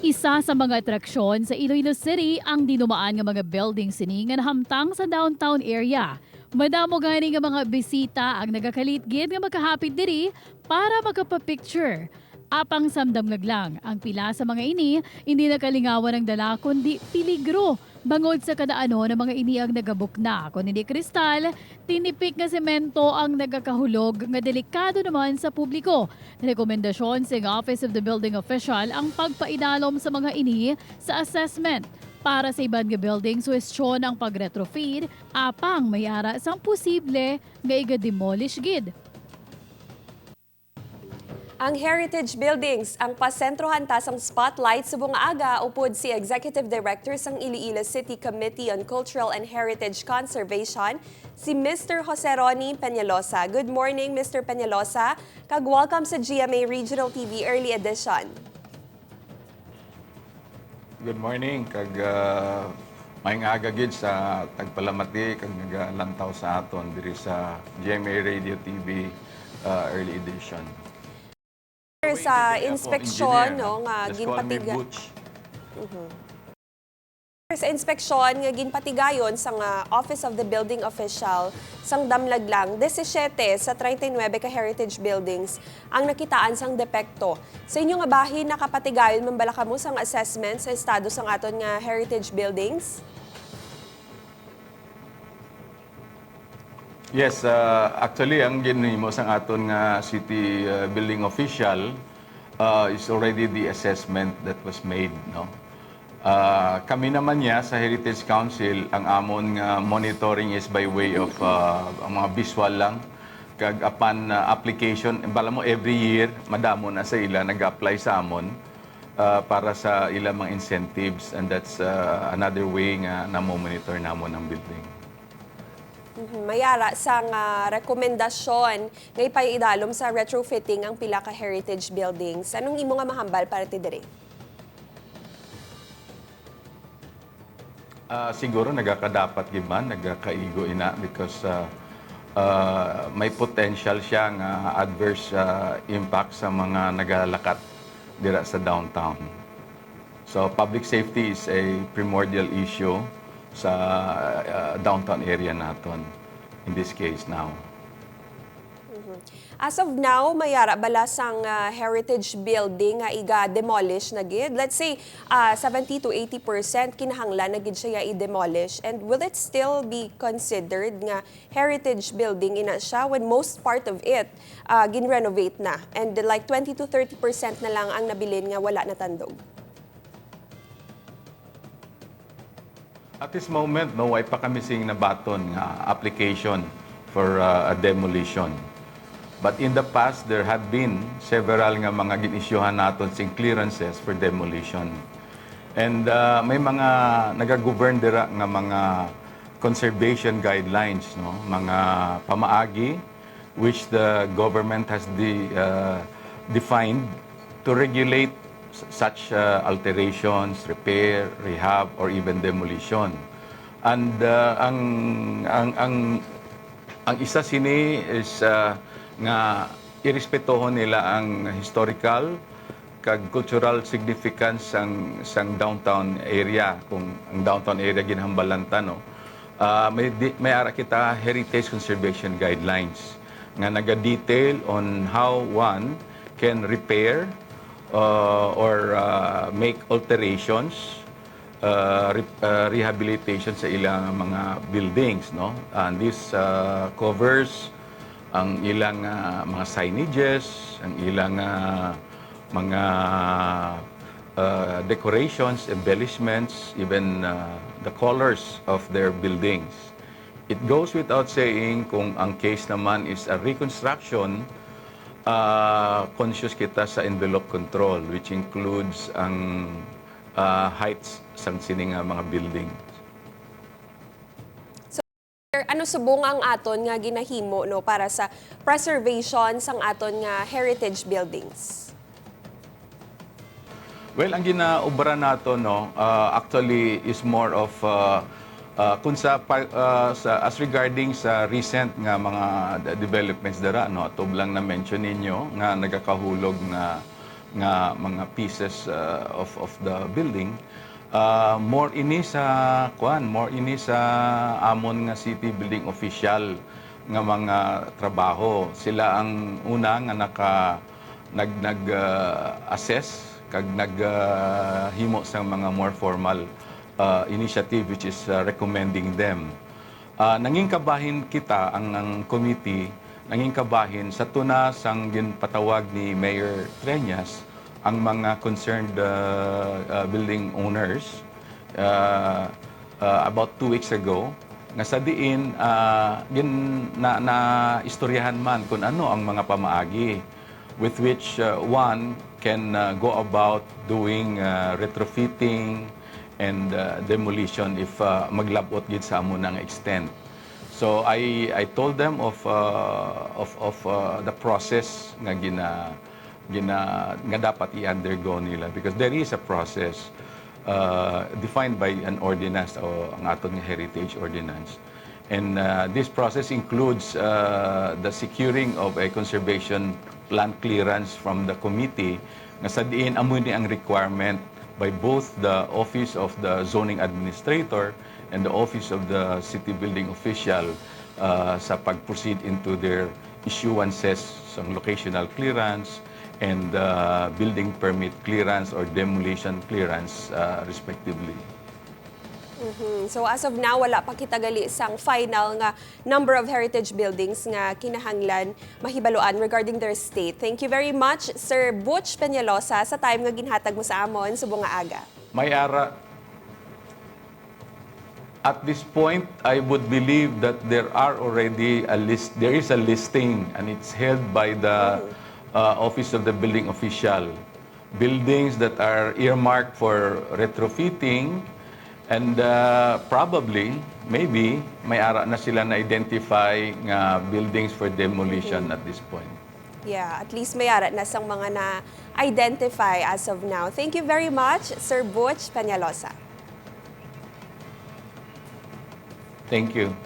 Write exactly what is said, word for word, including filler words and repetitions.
Isa sa mga atraksyon sa Iloilo City ang dinumaan nga mga building sini nga nahamtang sa downtown area. Madamo gani nga mga bisita ang nagakalit gid nga makahapit diri para makapapicture. Apang samdamlag lang, ang pila sa mga ini hindi nakalingawan ang dala kundi peligro. Bangod sa kadaanon, ang mga ini ang nagabukna, kon hindi kristal, tinipik nga semento ang nagakahulog nga delikado naman sa publiko. Rekomendasyon sing Office of the Building Official ang pagpaidalom sa mga ini sa assessment. Para sa iban nga building, suhestyon ang pag-retrofit, apang may ara sang posible nga iga-demolish gid. Ang heritage buildings ang pasentrohan ta sang spotlight subong nga aga, upod si Executive Director sang Iloilo City Committee on Cultural and Heritage Conservation, si Mister Jose Ronnie Peñalosa. Good morning, Mister Peñalosa, kag welcome sa G M A Regional T V Early Edition. Good morning, kag, ah, maayong aga gid sa tagpalamati kag nagalantaw sa aton diri sa G M A Radio T V, ah, Early Edition. Sa inspeksyon, no, nga ginpatiga. Sa inspeksyon nga ginpatigayon sang, ah, Office of the Building Official, sang damlag lang, disisiete sa treinta y nuebe ka heritage buildings ang nakitaan sang depekto. Sa inyo nga bahin, nakapatigayon man bala kamo sang assessment sa estado sang aton nga heritage buildings? Yes, uh, actually, ang ginhimo sang aton nga city, uh, building official, uh, is already the assessment that was made, no? Uh, kami naman niya sa Heritage Council, ang amon nga monitoring is by way of, uh, ang mga visual lang. Kag apan, uh, application, bala mo, every year madamo na sa ila nag-apply sa amon, uh, para sa ilang mga incentives, and that's, uh, another way nga namo-monitor namon ang building. Mhm. May ara sang, ah, rekomendasyon nga ipaidalom sa retrofitting ang pila ka heritage buildings. Anong imo nga mahambal parte diri? Ah, siguro nagakadapat gid man, nagakaigo ina because, ah, ah, may potential siya nga adverse, ah, impact sa mga nagalakat dira sa downtown. So public safety is a primordial issue sa, ah, downtown area naton in this case now. Mhm. As of now, may ara bala sang, ah, heritage building nga iga-demolish na gid? Let's say, ah, seventy to eighty percent kinahanglan na gid siya i-demolish. And will it still be considered nga heritage building ina siya when most part of it, ah, gin-renovate na? And like twenty to thirty percent na lang ang nabilin nga wala natandog? At this moment, no, way pa kami sing nabaton nga application for, uh, a demolition. But in the past, there have been several nga mga gin-isyuhan naton sing clearances for demolition. And, uh, may mga nagagovern dira nga mga conservation guidelines, no, mga pamaagi which the government has de-, uh, defined to regulate s-, such, uh, alterations, repair, rehab, or even demolition. And, uh, ang, ang, ang, ang isa sini is, uh, nga irespetohon nila ang historical kag cultural significance sang, sang downtown area, kung ang downtown area ginhambalan ta, no? Ah, may di-, may ara kita heritage conservation guidelines nga naga-detail on how one can repair, uh, or, uh, make alterations, uh, re-, uh, rehabilitation sa ilang mga buildings, no? And this, uh, covers ang ilang, uh, mga signages, ang ilang, uh, mga, uh, decorations, embellishments, even, uh, the colors of their buildings. It goes without saying, kung ang case naman is a reconstruction, uh, conscious kita sa envelope control, which includes ang, uh, heights sang sini nga mga building. Sir, ano subong ang aton nga ginahimo, no, para sa preservation sang aton nga heritage buildings? Well, ang ginaobra nato, no, uh, actually is more of, uh, uh, kung sa pa-, uh, sa, as regarding sa recent nga mga de-, developments dira, no, atob lang na-mention ninyo nga nagakahulog nga nga mga pieces, uh, of, of the building, uh, more ini sa, kuan, more ini sa amon nga city building official nga mga trabaho. Sila ang una nga naka-, nag-, nag-, uh, assess kag nag-, uh, himo sa mga more formal, uh, initiative, which is, uh, recommending them. Ah, nangin kabahin kita, ang, ang committee, nangin kabahin sa tuna sang ginpatawag ni Mayor Treñas ang mga concerned, ah, ah, building owners, ah, ah, about two weeks ago, nga sa diin, ah, gin-, na, naistoryahan man kung ano ang mga pamaagi with which, uh, one can, uh, go about doing, uh, retrofitting and, uh, demolition if, uh, maglab-ot gid sa amo nang extent. So I, I told them of, uh, of, of, uh, the process nga gina-, gina-, nga dapat i-undergo nila, because there is a process, uh, defined by an ordinance o ang aton nga heritage ordinance. And, uh, this process includes, uh, the securing of a conservation plan clearance from the committee, nga sa diin amo ni ang requirement by both the Office of the Zoning Administrator and the Office of the City Building Official, uh, sa pag-proceed into their issuances sang locational clearance and, uh, building permit clearance or demolition clearance, uh, respectively. Mhm. So as of now, wala pa kita gali sang final nga number of heritage buildings nga kinahanglan mahibaluan regarding their state. Thank you very much, Sir Butch Peñalosa, sa time nga ginhatag mo sa amon subong nga aga. May ara, at this point, I would believe that there are already a list, there is a listing, and it's held by the, uh, Office of the Building Official. Buildings that are earmarked for retrofitting, and, uh, probably, maybe, may ara na sila na-identify nga buildings for demolition at this point. Yeah, at least may ara na sang mga na-identify as of now. Thank you very much, Sir Butch Peñalosa. Thank you.